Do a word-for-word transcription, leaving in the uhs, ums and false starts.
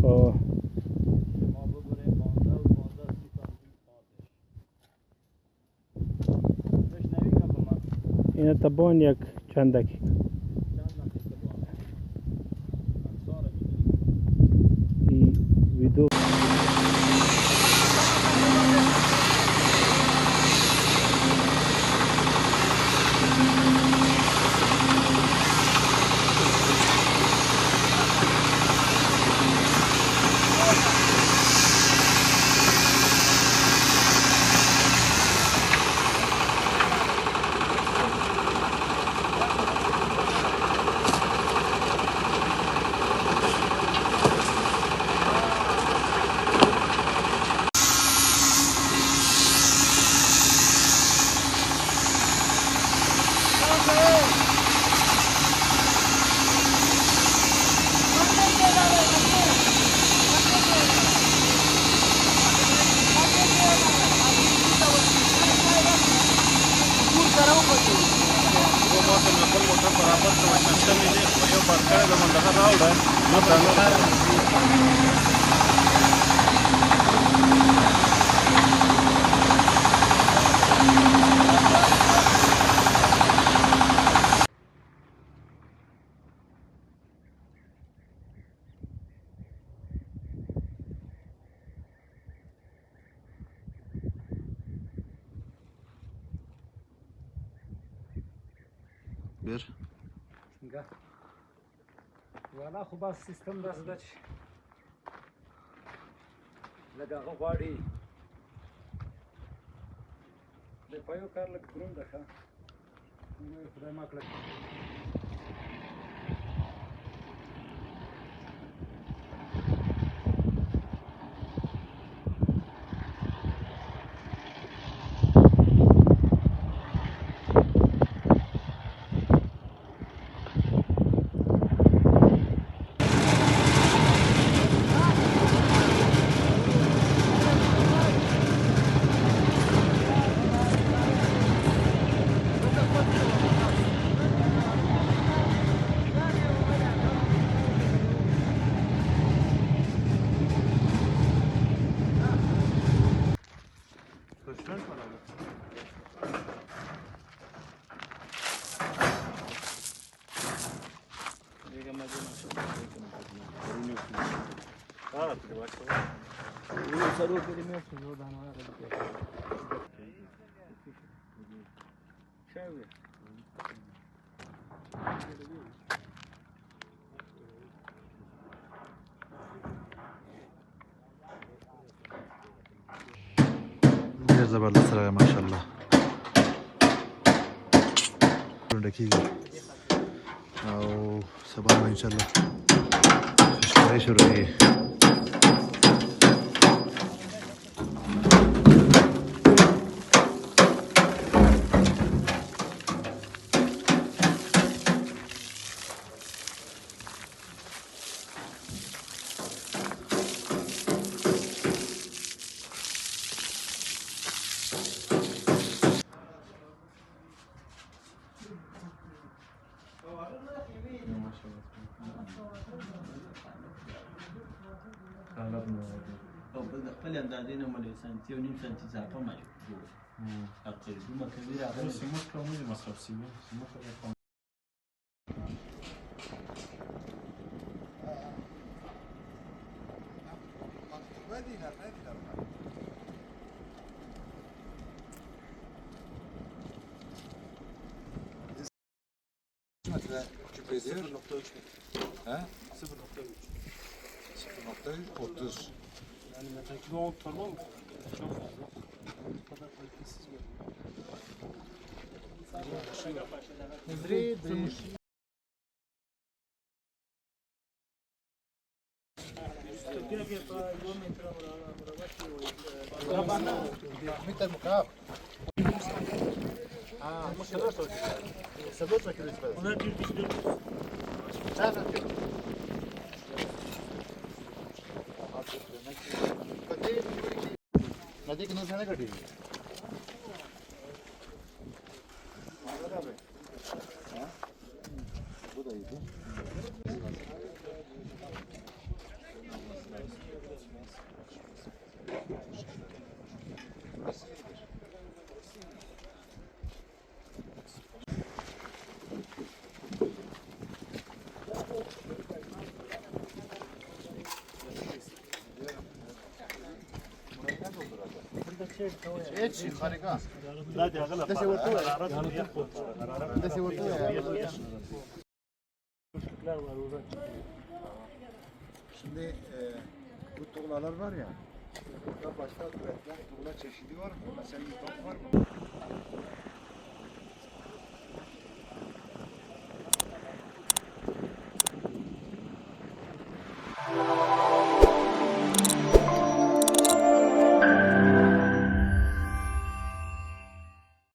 Û Şema bibire panzdeh û panzdeh sî santim pardêş. Beş newî kapama. Yine te bon yek çend dakika. Çend dakika bu abi? Sonra bir video. Bir. Gel. Valla xwe ba sîstem dest de çi. Li gaxi xwarî. Lê payo karlik durum deke. Xwedê mak li Gelî zeber li ser e, maşallah. Rûnekî. Ew, sebahê me înşallah. Şikayê şirokî. Xwe li endazê ne malê sentî û nîv sentî zafa me ji bo. Ev qey dû me kevî ra. Simit ka mû masraf sî. Simit ka. Metre küp ediyor. Sıfır nokta üç metre. He? Sıfır nokta üç. Sıfır nokta otuz. Yani metre küp on ton mu? Çok fazla. Bu kadar kalitesiz görünüyor. Sadece şu yok. Metre mukab. Ha, ama kadar çok güzel. Sen ne diyorsun? Hadi, hadi ki nasıl ne kadar? Bu da iyiydi. Hiç harika. Dese vurdu. Dese vurdu ya. Şimdi e, bu tuğlalar var ya, burada başka türetilen tuğla çeşidi var mı? Mesela yufak var mı?